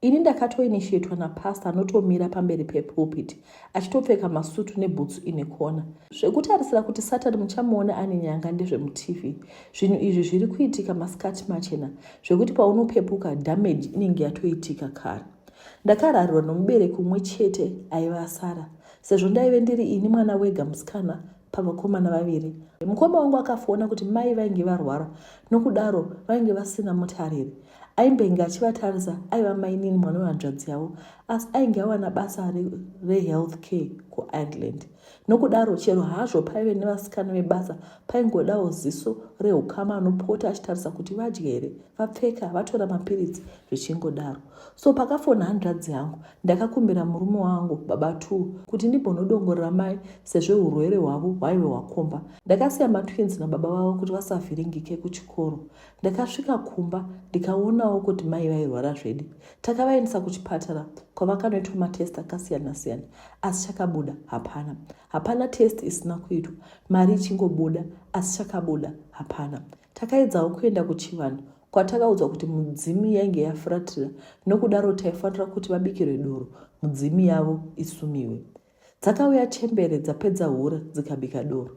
Ini ndakatoinishietwa napastor anotomira pamberi pepulpit achitopfeka masutu nebhutsu ine kona. Zvekutarisira kuti Satan muchamuona ane nyanga ndezvemutv. Zvinhu izvi zviri kuitika masikati machena zvekuti paunopepuka damage inenge yatoitika kare. Ndakararirwa nomubereki umwe chete aiva asara sezvo ndaive ndiri ini mwana wega musikana pavakomana vaviri. Mukoma wangu akafona kuti mai vainge varwara nokudaro vainge vasina mutariri. Aimbenge achivatarisa aiva mainini mwana wehanzvadzi yavo asi ainge awana basa rehealth care kuIreland. Nokudaro chero hazvo paive nevasikana vebasa paingodawo ziso rehukama anopota achitarisa kuti vadya here, vapfeka, vatora mapiritsi zvichingodaro. So pakafona hanzvadzi yangu ndakakumbira murume wangu baba two kuti ndimbonodongorera mai sezvo hurwere hwavo hwaive hwakomba. Ndakasiya matwins nababa vavo kuti vasavhiringike kuchikoro. Ndakasvika kumba ndikaonawo kuti mai vairwara zvedi. Takavaendesa kuchipatara kwavakanoitwa matest akasiyana siyana asi chakabuda hapana. Hapana test isina kuitwa, mari ichingobuda asi chakabuda hapana. Takaedzawo kuenda kuchivanhu kwatakaudzwa kuti mudzimu yainge yafuratira nokudaro taifanira kuti vabikirwe doro mudzimu yavo isumiwe. Dzakauya chembere dzapedza hura dzikabika doro.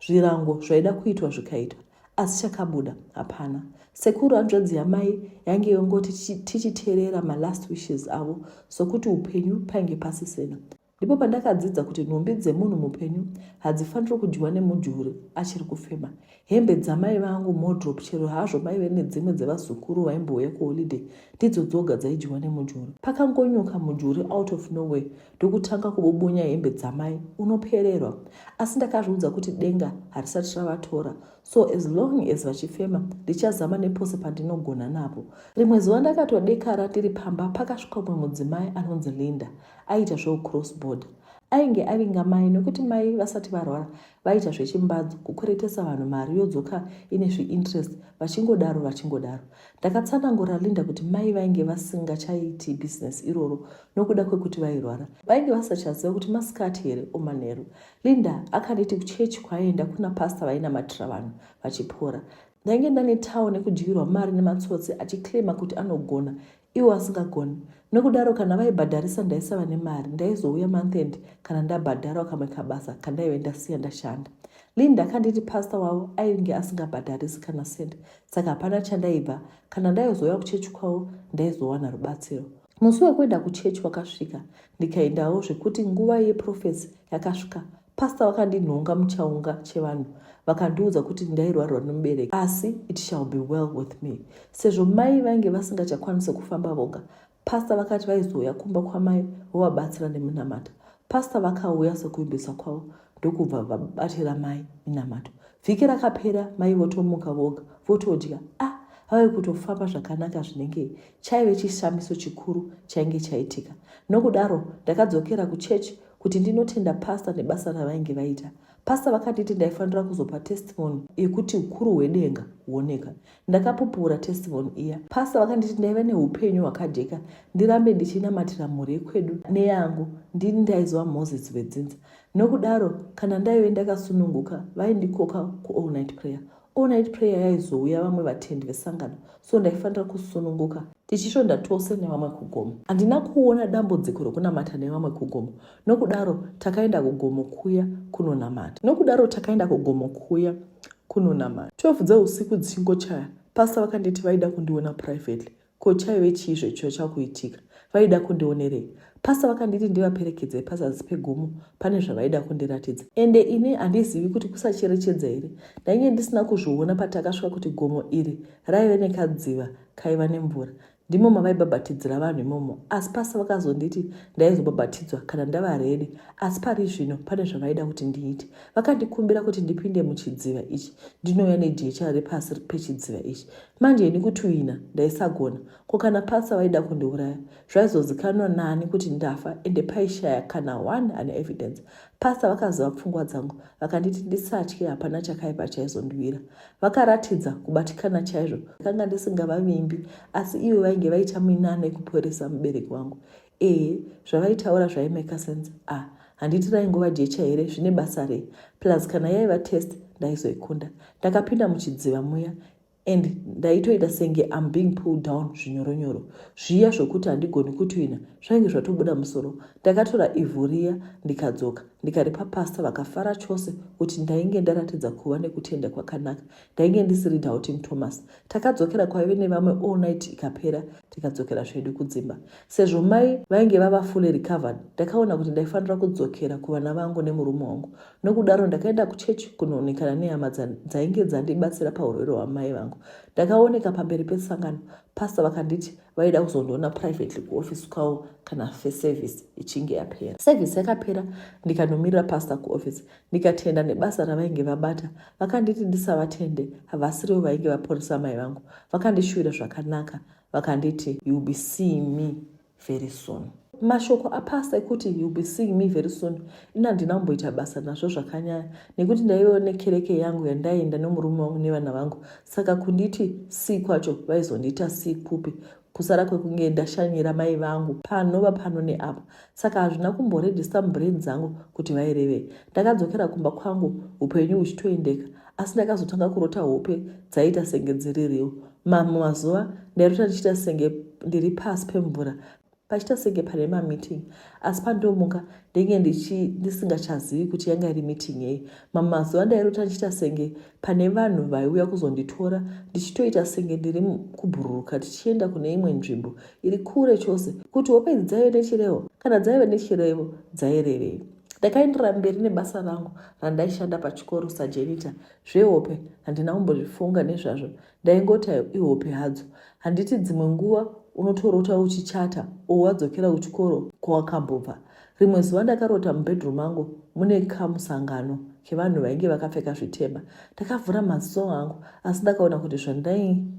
Zvirango zvaida kuitwa zvikaitwa asi chakabuda hapana. Sekuru hanzvadzi yamai yainge yongoti tichiteerera malast wishes avo sokuti upenyu painge pasisina. Ndipo pandakadzidza kuti nhumbi dzemunhu mupenyu hadzifaniri kudyiwa nemujuru achiri kufema. Hembe dzamai vangu muwardrobe chero hazvo maive nedzimwe dzevazukuru vaimbouya kuholiday ndidzo dzoga dzaidyiwa nemujuru. Pakangonyuka mujuri out of nowhere ndokutanga kububunya hembe dzamai unopererwa. Asi ndakazviudza kuti denga harisati ravatora so as long as vachifema ndichazama nepose pandinogona napo. Rimwe zuva ndakatodekara tiri pamba pakasvika umwe mudzimai anonzi Linda aiita zveucross border. Ainge avinga mai nekuti mai vasati varwara Vaiita zvechimbadzo, kukweretesa vanhu mari yodzoka ine zviinterest vachingodaro vachingodaro. Ndakatsanangurira Linda kuti mai vainge vasingachaiti business iroro nokuda kwekuti vairwara. Vainge vasachaziva kuti masikati here or manheru. Linda akanditi kuchechi kwaaienda kuna pastor vainamatira vanhu vachipora. Ndainge ndanetawo nekudyirwa mari nematsotsi achiclaimer kuti anogona iwo asingagoni nokudaro kana vaibhadharisa ndaisava nemari ndaizouya monthend kana ndabhadharwa kamwe kabasa kandaive ndasiya ndashanda linda akanditi pasta wavo ainge asingabhadharisi kana cent saka hapana chandaibva kana ndaizouya kuchechi kwavo ndaizowana rubatsiro musi wekuenda kuchechi wakasvika ndikaendawo zvekuti nguva yeprofesi yakasvika Pastor vakandinhonga muchaunga chevanhu vakandiudza kuti ndairwarirwa nemubereki asi it shall be well with me. Sezvo mai vainge vasingachakwanise kufamba voga, pastor vakati vaizouya kumba kwamai vovabatsira neminamato. Pastor vakauya sekuvimbisa kwavo ndokubva vabatira mai minamato. Vhiki rakapera mai votomuka voga votodya ah vave kutofamba zvakanaka zvinenge chaive chishamiso chikuru chainge chaitika. Nokudaro ndakadzokera kuchechi kuti ndinotenda pastor nebasa ravainge vaita. Pastor vakanditi ndaifanira kuzopa testimony yekuti ukuru hwedenga huoneka. Ndakapupura testimony iya. Pastor vakanditi ndaiva neupenyu hwakajeka ndirambe ndichinamatira mhuri yekwedu neyangu ndini ndaizova Moses wedzinza. Nokudaro kana ndaive ndakasununguka vaindikoka kuall night prayer. All night prayer yaizouya vamwe vatendi vesangano so ndaifanira kusununguka tichisvonda tose nevamwe kugomo. Handina kuona dambudziko rokunamata nevamwe kugomo nokudaro takaenda kugomo kuya kunonamata. Nokudaro takaenda kugomo kuya kunonamata. 12 dzeusiku dzichingochaya, pastor vakanditi vaida kundiona privately. Ko chaive chii zvecho chakuitika? Vaida kundionerei? Pastor vakanditi ndivaperekedze pazasi pegomo pane zvavaida kundiratidza. Ende ini handizivi kuti kusacherechedza here, ndainge ndisina kuzviona patakasvika kuti gomo iri raive nekadziva kaiva nemvura. Ndimo mavaibhabhatidzira vanhu imomo asi pastor vakazonditi ndaizobhabhatidzwa kana ndava ready asi pari zvino pane zvavaida kuti ndiite. Vakandikumbira kuti ndipinde muchidziva ichi ndinouya nejecha repasi pechidziva ichi. Manje ini kutuina ndaisagona ko kana pastor vaida kundiuraya zvaizozikanwa nani kuti ndafa ende paishaya kana one ane evidence. Pastor vakaziva pfungwa dzangu vakanditi ndisatye hapana chakaipa chaizondiwira. Vakaratidza kubatikana chaizvo ndakanga ndisingavavimbi asi ivo vainge vaita minana yekuporesa mubereki wangu. Ehe zvavaitaura zvaimeka sense ah handiti raingova jecha here zvine basa rei plus kana yaiva test ndaizoikunda. Ndakapinda muchidziva muya. And ndaitoita senge am being pulled down zvinyoronyoro. Zviya zvokuti handigoni kutwina zvainge zvatobuda musoro. Ndakatora ivhu riya ndikadzoka ndikaripa pastor vakafara chose kuti ndainge ndaratidza kuva nekutenda kwakanaka. Ndainge ndisiri doubting Thomas. Takadzokera kwaive nevamwe all night ikapera tikadzokera zvedu kudzimba. Sezvo mai vainge vava fully recovered ndakaona kuti ndaifanira kudzokera kuvana vangu nemurume wangu. Nokudaro ndakaenda kuchechi kunoonekana nehama dzainge dzandibatsira paurwere hwamai vangu. Ndakaoneka pamberi pesangano, pastor vakanditi vaida kuzondiona privately kuoffice kwavo kana service ichinge yapera. Service yakapera ndikanomirira pastor kuoffice ndikatenda nebasa ravainge vabata. Vakanditi ndisavatende havasirivo vainge vaporesa mai vangu. Vakandishuvira zvakanaka vakanditi you will be seeing me very soon. Mashoko apastor ekuti you'll be seeing me very soon ini handina kumboita basa nazvo zvakanyanya nekuti ndaivewo nekereke yangu yandaienda nemurume wangu nevana vangu saka kunditi see kwacho vaizondiita see kupi kusara kwekunge ndashanyira mai vangu panova pano neapo saka hazvina kumboregista mubrain dzangu kuti vairevei. Ndakadzokera kumba kwangu upenyu huchitoendeka asi ndakazotanga kurota hope dzaiita senge dziri real. Mamwe mazuva ndairota ndichiita senge ndiri pasi pemvura pachiita senge pane mameeting asi pandomuka ndenge ndisingachazivi kuti yanga iri meeting yei. Mamwe mazuva ndairota ndichiita senge pane vanhu vaiuya kuzonditora ndichitoita senge ndiri kubhururuka tichienda kune imwe nzvimbo iri kure chose. Kuti hope idzi dzaive nechirevo? Kana dzaive nechirevo dzairevei? Ndakaenderera mberi nebasa rangu randaishanda pachikoro sajenitor. Zvehope handina kumbozvifunga nezvazvo ndaingoti ihope hadzo. Handiti dzimwe nguva unotorota uchichata or wadzokera kuchikoro kwawakambobva. Rimwe zuva ndakarota mubedroom mangu mune kamusangano kevanhu vainge vakapfeka zvitema. Ndakavhura maziso angu asi ndakaona kuti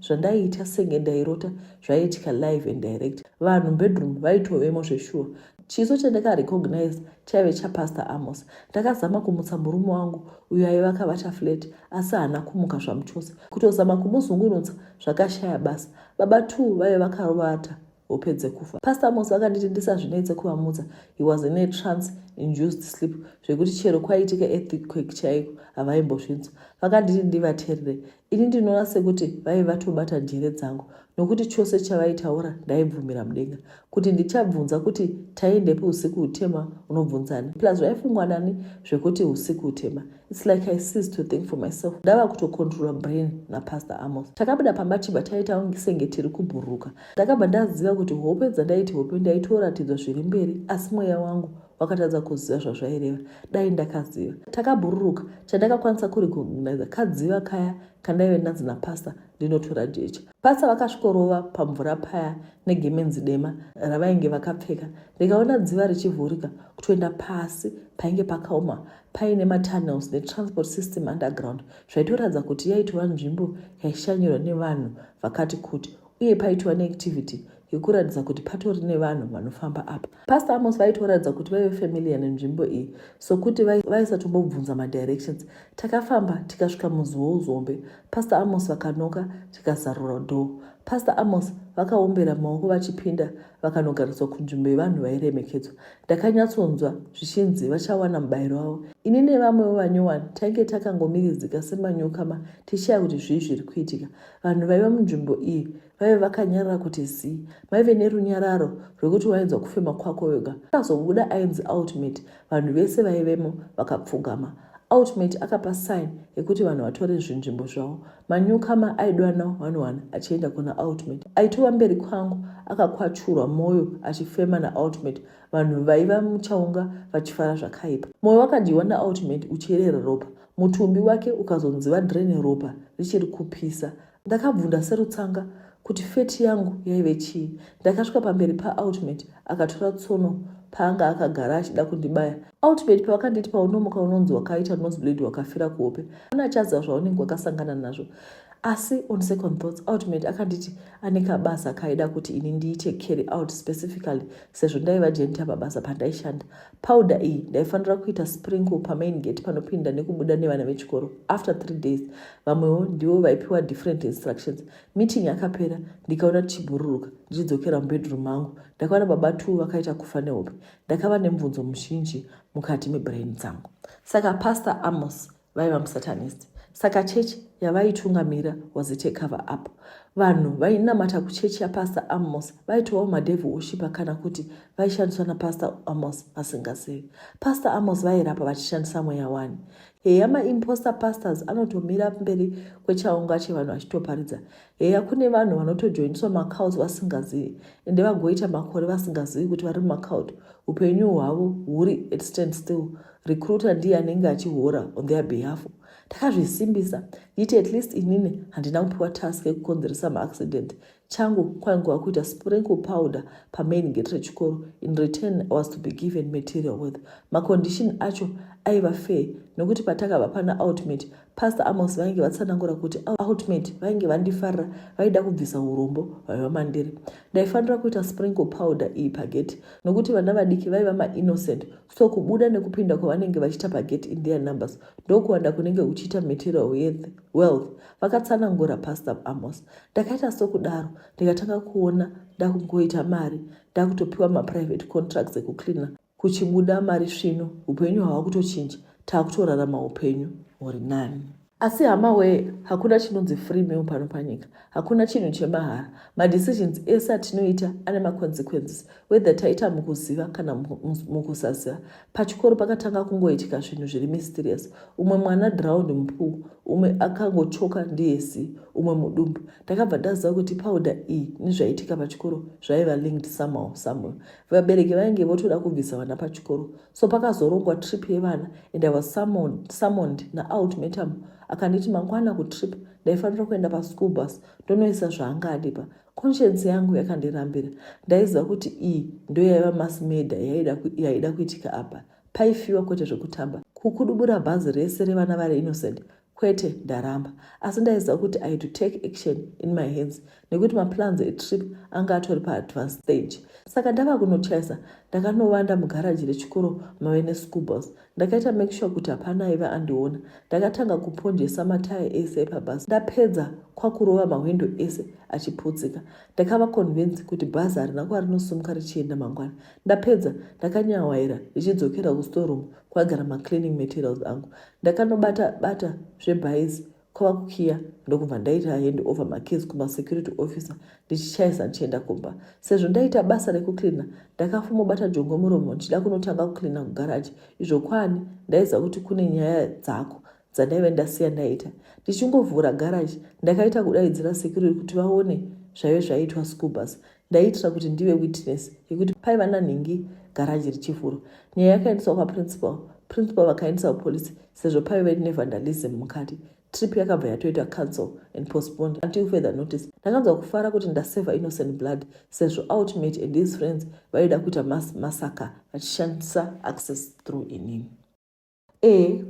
zvandaiita senge ndairota zvaiitika live and direct. Vanhu mubedroom vaitovemo zveshuwa. Chiso chandakarecognize chaive chaPastor Amos. Ndakazama kumutsa murume wangu uyo aive akavata flat asi haana kumuka zvamuchose. Kutozama kumuzungunutsa zvakashaya basa. Baba two vaive vakarovata hope dzekufa. Pastor Amos vakanditi ndisazvinetse kuvamutsa. He was in a trance induced sleep zvekuti chero kwaiitika earthquake chaiko havaimbozvinzwa. Vakanditi ndivaterere. Ini ndinoona sekuti vaive vatobata njere dzangu nokuti chose chavaitaura ndaibvumira mudenga. Kuti ndichabvunza kuti taiendepi usiku hutema unobvunzani plus zvaifungwa nani zvekuti usiku hutema. It's like I ceased to think for myself ndava kutocontrola brain naPastor Amos. Takabuda pamba chibva taita senge tiri kubhururuka. Ndakabva ndaziva kuti hope dzandaiti hope ndaitoratidzwa zviri mberi asi mweya wangu wakatadza kuziva zvazvaireva. Dai ndakaziva. Takabhururuka chandakakwanisa kurecogniza kadziva kaya kandaive ndanzi napastor ndinotora jecha. Pastor vakasvikorova pamvura paya negemenzi dema ravainge vakapfeka ndikaona dziva richivhurika kutoenda pasi painge pakaoma paine matunnels netransport system underground zvaitoratidza kuti yaitova nzvimbo yaishanyirwa nevanhu vakati kuti uye paitova neactivity yekuratidza kuti patori nevanhu vanofamba apa. Pastor Amos vaitoratidza kuti vaive familiar nenzvimbo iyi sokuti vaisatombobvunza madirections. Takafamba tikasvika muzuwo uzombe. Pastor Amos vakanoka tikazarura door. Pastor Amos vakaombera maoko vachipinda vakanogariswa kunzvimbo yevanhu vairemekedzwa. Ndakanyatsonzwa zvichinzi vachawana mubayiro wavo. Ini nevamwewo vanyowani tainge takangomirizika semanyukama tichishaya kuti zvii zviri kuitika. Vanhu vaiva munzvimbo iyi vaive vakanyarara kuti zii. Maive nerunyararo rwekuti wainzwa kufema kwako wega. Akazobuda ainzi Ultimate, vanhu vese vaivemo vakapfugama. Ultimate akapa sign yekuti vanhu vatore zvinzvimbo zvavo. Manewcomer aidana one one achienda kuna Ultimate. Aitova mberi kwangu akakwachurwa moyo achifema naUltimate. Vanhu vaiva muchaunga vachifara zvakaipa. Moyo wakadyiwa naUltimate uchierera ropa. Mutumbi wake ukazonzi vadraine ropa richiri kupisa. Ndakabvunda serutsanga kuti fate yangu yaive chii. Ndakasvika pamberi paUltimate akatora tsono paanga akagara achida kundibaya. Ultimate pavakanditi paunomuka unonzi wakaita nosebleed wakafira kuhope. Hapana achaziva zvaunenge wakasangana nazvo. Asi on second thoughts Ultimate akanditi ane kabasa kaida kuti ini ndiite carry out specifically sezvo ndaiva janitor pabasa pandaishanda. Powder iyi ndaifanira kuita sprinkle pamain gate panopinda nekubuda nevana vechikoro after 3 days. Vamwewo ndivo vaipiwa different instructions. Meeting yakapera ndikaona tichibhururuka ndichidzokera mubedroom mangu. Ndakaona baba two vakaita kufa nehope. Ndakava nemubvunzo muzhinji mukati mebrain dzangu. Saka Pastor Amos vaiva musatanist. Saka chechi yavaitungamira was it a cover up? Vanhu vainamata kuchechi yaPastor Amos vaitovawo madevil worshiper kana kuti vaishandiswa naPastor Amos vasingazivi. Pastor Amos vairapa vachishandisa mweya wani. Heya maimposter pastors anotomira mberi kwechaunga chevanhu achitoparidza. Heya kune vanhu vanotojoiniswa macults vasingazivi ende vagoita makore vasingazivi kuti vari mumacult. Upenyu hwavo huri at stand still. Recruiter ndiye anenge achihora on their behalf. Ndakazvisimbisa ndichiti at least inini handina kupiwa task yekukonzeresa maaccident. Changu kwaingova kuita sprinkle powder pamain gate rechikoro. In return I was to be given material wealth. Macondition acho aiva fair nokuti patakabva pana ultimate Pastor Amos vainge vatsanangura kuti ultimate vainge vandifarira vaida kubvisa urombo hwaiva mandiri. Ndaifanira kuita sprinkle powder iyi pagate nokuti vana vadiki vaiva mainnocent so kubuda nekupinda kwavanenge vachiita pagate in their numbers ndokuwanda kunenge kuchiita material wealth, vakatsanangura Pastor Amos. Ndakaita sokudaro ndikatanga kuona ndakungoita mari, ndakutopiwa maprivate contracts ekucleaner, kuchibuda mari svino, upenyu hwava kutochinja, takutorarama upenyu huri nani. Asi hama wee, hakuna chinonzi free meal pano panyika. Hakuna chinhu chemahara. Madecisions ese atinoita ane maconsequences, whether taita mukuziva kana mukusaziva. Pachikoro pakatanga kungoitika zvinhu zviri mysterious. Umwe mwana drowned mupool, umwe akangochoka ndiye si, umwe mudumbu. Ndakabva ndaziva kuti powder iyi nezvaiitika pachikoro zvaiva linked somehow somewhere. Vabereki vainge votoda kubvisa vana pachikoro. So pakazorongwa trip yevana and I was summoned naultimatum akanditi mangwana kutrip ndaifanira kuenda paschool bus ndonoisa zvaanga andipa. Conscience yangu yakandirambira. Ndaiziva kuti iyi ndoyaiva mass murder yaida kuitika apa. Paifiwa kwete zvekutamba. Kukudubura bhazi rese revana vari innocent kwete, ndaramba. Asi ndaiziva kuti I had to take action in my hands nekuti maplans etrip anga atori paadvanced stage. Saka ndava kunochaisa, ndakanovanda mugaraji rechikoro mave neschool bus. Ndakaita make sure kuti hapana aiva andiona. Ndakatanga kuponjesa mataya ese epabhasi. Ndapedza kwakurova mahwindo ese achiputsika. Ndakava convinced kuti bhazi harina kwarinosimukira richienda mangwana. Ndapedza ndakanyawaira ndichidzokera kustoreroom kwaigara macleaning materials angu. Ndakanobata bata zvebhaisi kwava kukiya ndokubva ndaita hand over makeys kumasecurity officer ndichichaisa ndichienda kumba. Sezvo ndaita basa rekucleana, ndakafumobata jongo muromo ndichida kunotanga kucleana kugaraji. Izvo kwani ndaiziva kuti kune nyaya dzako dzandaive ndasiya ndaita. Ndichingovhura garaji ndakaita kudaidzira security kuti vaone zvaive zvaitwa school bus. Ndaiitira kuti ndive witness yekuti paiva nanhingi garaji richivhurwa. Nyaya yakaendeswa kwaprincipal, principal vakaendesa kupolisi sezvo paive nevandalism mukati. Trip yakabva yatoita cancel and postponed until further notice. Ndakanzwa kufara kuti ndaseva innocent blood sezvo ultimate and his friends vaida kuita mass massacre vachishandisa access through inini.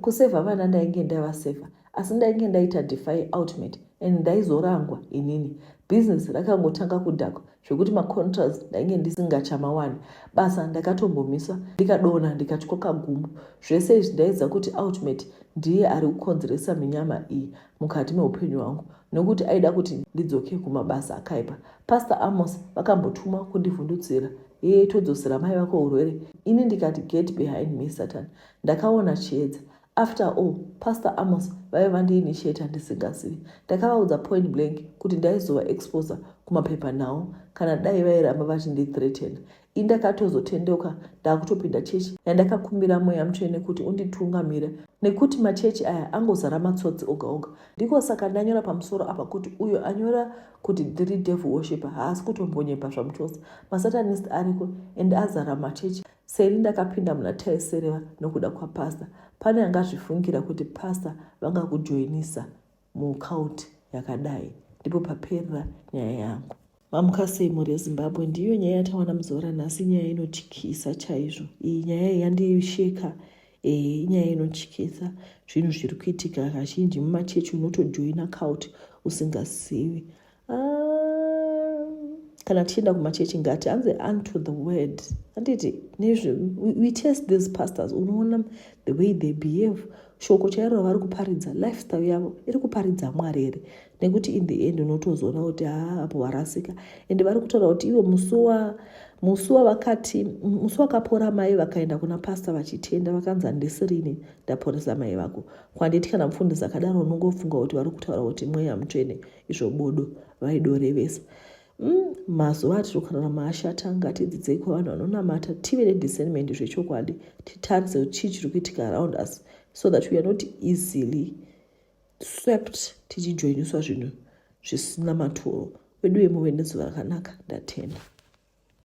Kusevha vana ndainge ndavasevha, asi ndainge ndaita defy ultimate and ndaizorangwa inini. Bhizinesi rakangotanga kudhakwa zvekuti macontracts ndainge ndisingachamawani. Basa ndakatombomiswa, ndikadonha ndikatyoka gumbo. Zvese izvi ndaiziva kuti ultimate ndiye ari kukonzeresa minyama iyi mukati meupenyu hwangu nokuti aida kuti ndidzoke kumabasa akaipa. Pastor Amos vakambotuma kundivhundutsira, yeye todzosera mai vako urwere. Ini ndikati get behind me Satan. Ndakaona chiedza. After all, Pastor Amos vaiva vandiinitiata ndisingazivi. Ndakavaudza point blank kuti ndaizova exposa kumapepanhau kana dai vairamba vachindithreatena. Ini ndakatozotendeuka ndakutopinda chechi yandakakumbira mweya mutsvene kuti unditungamire nekuti machechi aya angozara matsotsi oga oga. Ndiko saka ndanyora pamusoro apa kuti uyo anyora kuti ndiri devil worshipper haasi kutombonyepa zvamuchose. Masatanist ariko and azara machechi. Seni ndakapinda muna taisereva nokuda kwapasta. Pane angazvifungira kuti pasta vangakujoinisa mucult yakadai. Ndipo paperera nyaya yangu. Mamuka sei mhuri yeZimbabwe? Ndiyo nyaya yatawana muzuva ranhasi, nyaya inotyisa chaizvo. Iyi nyaya iyi yandisheka. Inyaya inotyisa. Zvinhu zviri kuitika kazhinji mumachechi, unotojoina cult usingazivi. Kana tichienda kumachechi ngati hanzi unto the word, handiti? Nezve we test these pastors, unoona the way they behave, shoko chairo ravari kuparidza, lifestyle yavo iri kuparidza Mwari here? Nekuti in the end unotozoona kuti haa, apo warasika. Ende vari kutaura kuti ivo Musi wavakati musi wakapora mai vakaenda kuna pastor vachitenda vakanzi handisirini ndaporesa mai vako. Kwanditi kana mufundisi akadaro unongofunga kuti vari kutaura kuti mweya mutsvene izvo bodo vaidorevesa. Mazuva atiri kurarama ashata ngatidzidzei kuvanhu vanonamata tive nediscernment zvechokwadi titarise kuti chii chiri kuitika around us so that we are not easily swept tichijoiniswa zvinhu zvisina maturo. Veduwe muve nezuva rakanaka ndatenda.